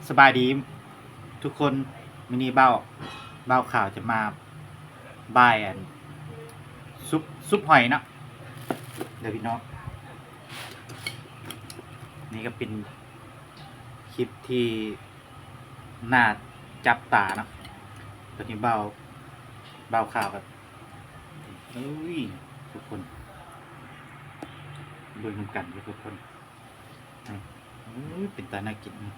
ສະບາຍດີທຸກຄົນ, ມື້ນີ້ບ່າວ ບ່າວຂາວຈະມາບາຍອັນ ຊຸບ ຊຸບຫອຍເນາະ ເດີພີ່ນ້ອງ. ນີ້ກໍເປັນຄລິບທີ່ໜ້າຈັບຕາເນາະ. ຕອນນີ້ບ່າວ ບ່າວຂາວກໍ ເອີຍ ທຸກຄົນ ເບິ່ງນຳກັນເດີທຸກຄົນ. ອືມ ເປັນຕາໜ້າກິນ. ອືມ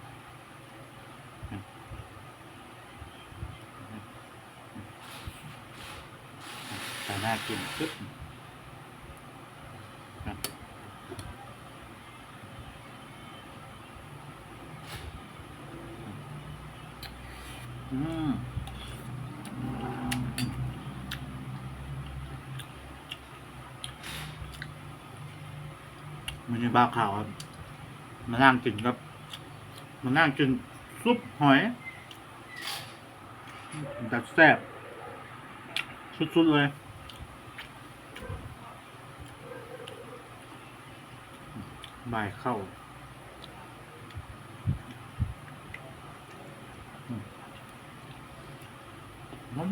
ອືມ ອືມ ຕາໜ້າກິນສຸດ. ອືມ ອືມ ມື້ນີ້ບ່າວຂາວມານັ່ງກິນກັບ ມານັ່ງກິນຊຸບຫອຍ ເປັນຕາແຊບສຸດໆເລີຍ. ບາຍເຂົ້າ ອືມ ອືມ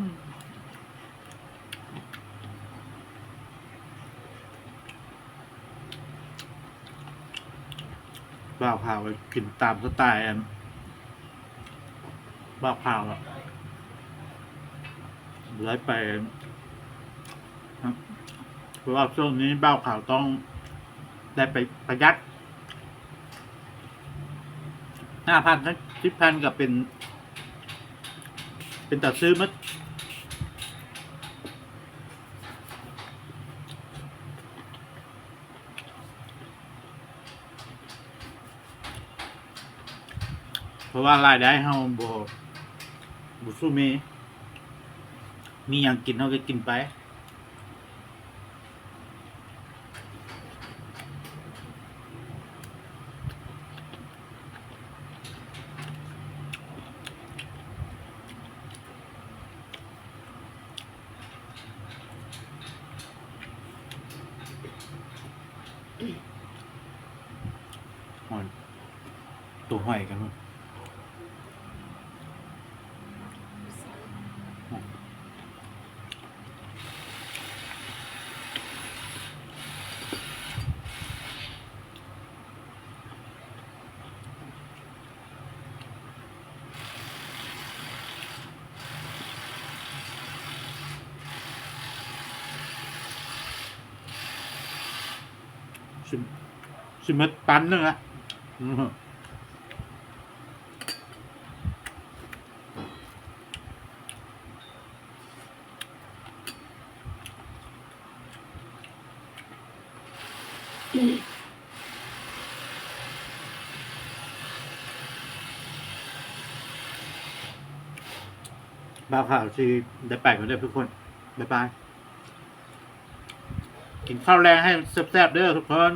ບ່າວຂາວກໍກິນຕາມສະໄຕລ໌ອັນ ບ່າວຂາວອະ ບໍ່ໄດ້ໄປ ເພາະວ່າຊ່ວງນີ້ບ່າວຂາວຕ້ອງໄດ້ໄປປະຢັດ ຫ້າພັນ ສິບພັນກໍເປັນ ເປັນຕາຊື້ໝົດ. ເພາະວ່າລາຍໄດ້ເຮົາບໍ່ ບໍ່ສູ້ມີ ມີຫຍັງກິນເຮົາກໍກິນໄປ. ຫອຍ ຕົວຫອຍກັນເນາະ. ຊິ ຊິໝົດຕັນໜຶ່ງລະ. ບ່າວຂາວຊິໄດ້ໄປກ່ອນເດີທຸກຄົນ. ບາຍບາຍ. ກິນເຂົ້າແລງໃຫ້ແຊບໆເດີທຸກຄົນ.